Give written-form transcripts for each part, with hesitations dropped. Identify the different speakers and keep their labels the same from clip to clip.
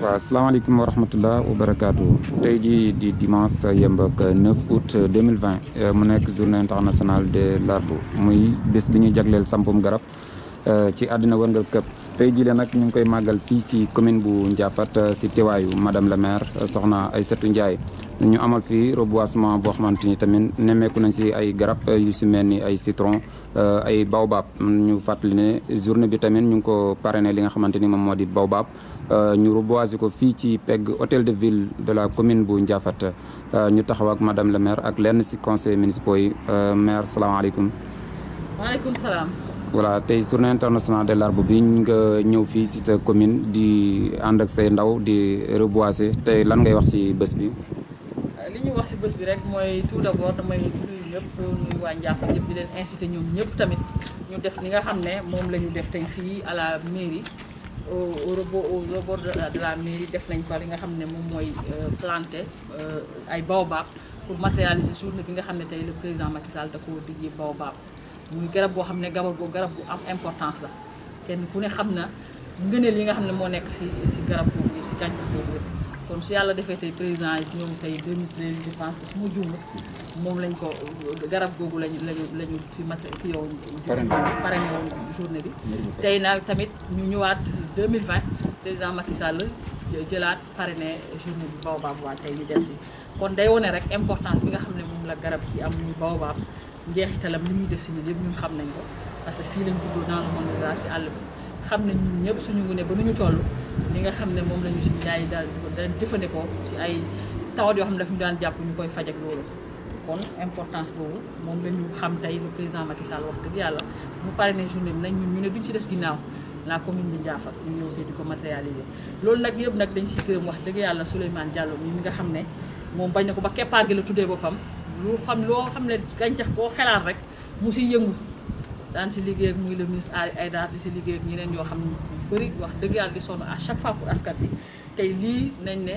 Speaker 1: waaw asalaamaaleykum wa rahmatullah wa barakaatu tey jii di dimanche yemb ak 9 août 2020 mu nekk journée internationale de l'arbre muy bés bi ñuy jagleel sampum garab ci àddina wërngal këpp tey jii la nag ñu ngi koy màggal fii si commune bu Ndiaffate si teewaayu madame le maire soxna Aïssatou Ndiaye ñu amal fii reboisement boo xamante ni tamit nemmeeku nañ si ay garab yu si mel ni ay citron ay baobab ñu fàttali ne journée bi tamit ñu ngi ko parrainé li nga xamante ni moom moo di baobab ñu reboiser ko fii ci pegg hôtel de ville de la commune bu Ndiaffate ñu taxaw ak madame le maire ak lenn si conseil municipaux yi maire salaamaaleykum.
Speaker 2: waaleykum salaam.
Speaker 1: voilà tey journée internationale de l'arbre bi nga ñëw fii si sa commune di ànd ak say ndaw di reboiser tey lan ngay wax si bés bi.
Speaker 2: li ñuy wax si bés bi rek mooy tout d'abord damay nuyu ñëpp nuyu waa Ndiaffate ñëpp di leen inciter ñoom ñëpp tamit ñu def li nga xam ne moom la ñu def tey fii à la mairie. au rebord de la mairie def nañ fa li nga xam ne moom mooy planter ay baobab pour matérialiser journée bi nga xam ne tey le président Macky Sall da ko diggee baobab muy garab boo xam ne garab bu am importance la kenn ku ne xam na ngëneel yi nga xam ne moo nekk si garab boobu yëpp si gàncax boobu yëpp kon su yàlla defee tey président yi ñëw tey 2013 je pense que su ma juumee moom lañ ko garab googu lañu fi fi yow parrainé woon journée bi tey nag tamit ñu ñëwaat 2020 président Macky Sall jëlaat parrainé journée bi baobab waa tey ñu del si kon day wone rek importance bi nga xam ne moom la garab bi am ñu baobab njeexitalam li muy def si nit yëpp ñun xam nañ ko parce que fii lañ juddoo dans le monde rural si àll bi xam nañ ñun ñëpp suñu ngune ba nu ñu toll li nga xam ne moom la ñu suñu yaay daal daan jëfandikoo si ay tawat yoo xam ne daf ñu daan jàpp ñu koy faj ak loolu kon importance boobu moom la ñu xam tey le président Macky Sall wax dëgg yàlla mu parrainé journée bi nag ñun ñu ne duñ si des ginnaaw la commune de Ndiaffate ñu ñëw fii di ko matérialiser loolu nag yëpp nag dañ siy gërëm wax dëgg yàlla Souleymane Diallo mi nga xam ne moom bañ na ko ba keppaar gi la tuddee boppam loo xam ne gàncax boo xelaat rek mu si yëngu daan si liggéey ak muy le ministre Aïda di si liggéey ak ñeneen yoo xam ne bëri wax dëgg yàlla di sonn à chaque fois pour askan bi tey lii nañ ne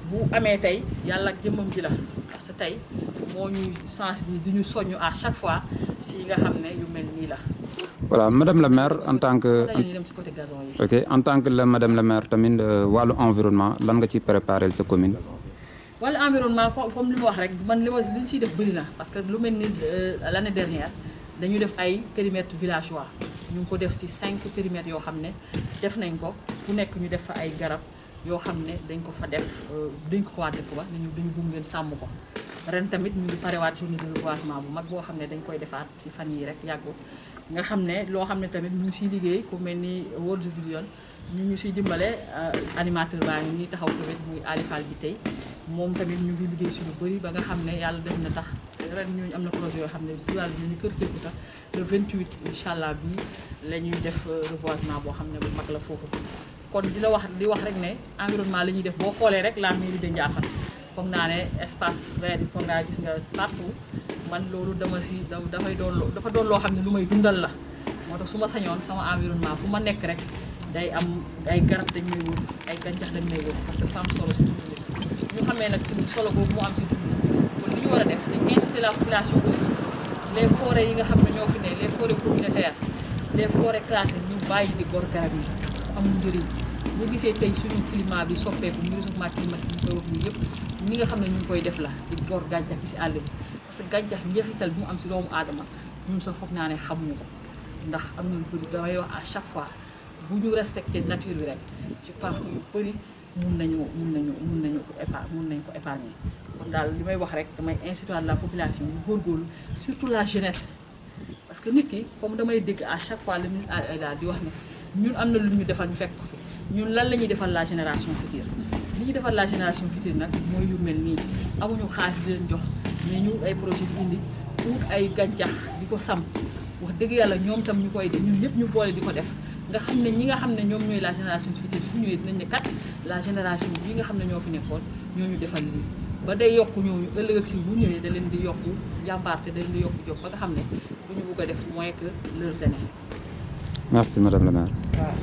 Speaker 2: bu amee tey yàlla ak jëmmam ji la parce que tey moo ñuy sensibiliser di ñu soññ à chaque fois si nga xam ne yu mel nii la.
Speaker 1: voilà madame la maire en tant que
Speaker 2: dem si côté gazon yi.
Speaker 1: ok en tant que la madame la maire tamit wàllu environnement lan nga ci préparé sa commune.
Speaker 2: wàllu environnement comme li ma wax rek man li ñu siy def bëri na parce que lu mel ni l'année dernière dañu def ay périmètres villageois ñu ngi ko def si 5 périmètres yoo xam ne def nañ ko fu nekk ñu def fa ay garab yoo xam ne dañ ko fa def dénk ko waa dëkk ba nañu dañu bëgg ngeen sàmm ko ren tamit ñu ngi parewaat journée de reboisement bu mag boo xam ne dañ koy defaat ci fan yi rek yàggut nga xam ne loo xam ne tamit ñu ngi siy liggéey ku mel ni World Vision ñu siy dimbale animateur baa ngi ñuy taxaw sa wet muy Ali Fall bi tey moom tamit ñu ngi liggéey si lu bëri ba nga xam ne yàlla def na tax ren ñooñu am na projet yoo xam ne dual bi ñu kër Kékouta le 28 incha allah bii la ñuy def reboisement boo xam ne bu mag la foofu kon di wax rek ne environnement la ñuy def boo xoolee rek la mairie de Ndiaffate foog naa ne espace vert yi foog naa gis nga partout man loolu dafa doon loo xam ne lu may dundal la moo tax su ma sañoon sama environnement fu ma nekk rek day am ay garab dañ may wër ay gàncax dañ may wër parce que dafa am solo si dund ñu xamee nag solo boobu mu am si dund kon li ñu war a def dañ inciter la population aussi les forêts yi nga xam ne ñoo fi ne les forêts communautaires les forêts classées ñu bàyyi di gor garab yi parce que amul njëriñ boo gisee tey suñu climat bi soppeeku muy réchauffement climatique ñu koy wax nii yëpp ñi nga xam ne ñu ngi koy def la di gor gàncax gi si àll bi parce que gàncax njeexital bi mu am si doomu aadama ñun sax foog naa ne xamuñu ko ndax am na lu bëri damay wax à chaque fois bu ñu respecté nature bi rek je pense que yu bëri mun nañ ko épargner kon daal li may wax rek damay inciter la population ñu góorgóorlu surtout la jeunesse parce que nit ki comme damay dégg à chaque fois le ministre Aïda di wax ne ñun am na lu ñu defal ñu fekk ko fi ñun lan la ñuy defal la génération future li ñuy defal la génération future nag mooy yu mel nii amuñu xaalis di leen jox mais ñu ay projet di indi pour ay gàncax di ko samp wax dëgg yàlla ñoom tam ñu koy def ñun ñëpp ñu boole di ko def nga xam ne ñi nga xam ne ñoom ñooy la génération future su ñëwee dinañ ne kat la génération bii nga xam ne ñoo fi nekkoon ñoo ñu defal lii ba day yokku ñooñu ëllëg ak si bu ñëwee da leen di yokku jàmbaarte da leen di yokku jóg ba nga xam ne du ñu bugg a def moins que leurs aînés.
Speaker 1: merci madame la maire.
Speaker 2: waaw.